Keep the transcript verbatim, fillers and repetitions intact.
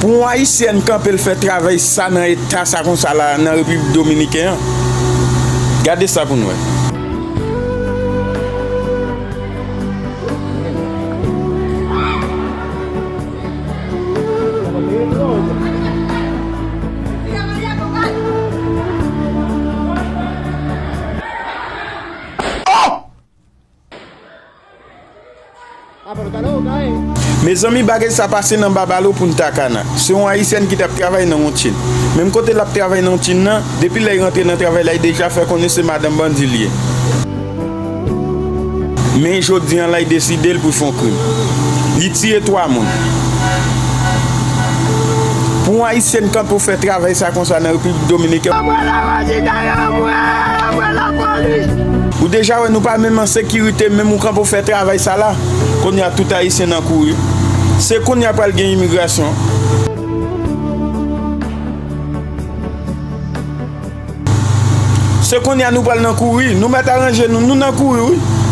Pou yon ayisyèn kanpe l fè travay sa nan eta sa konsa la nan Repiblik Dominiken an, gade sa pou n wè. Mezanmi, bagay sa pase nan Babalo Punta Cana. Se yon ayisyèn ki t ap travay nan yon tchenn. Menm kote l ap travay nan yon tchenn nan, depi lè l rantre nan travay la, li deja fè konnen se madanm bandi li ye. Men jodi a la, li deside l pou l fè yon krim. Li tiye twa moun. Pou yon ayisyèn kanpe w fè travay sa konsa nan Repiblik Dominiken, ou deja wè nou pa menm an sekirite, menm ou kanpe w fè travay sa la. Kounye a tout ayisyen nan kouri. Se kounye a pral gen imigrasyon. Se kounye a nou pral nan kouri. Nou mèt aranje nou, nou nan kouri wi.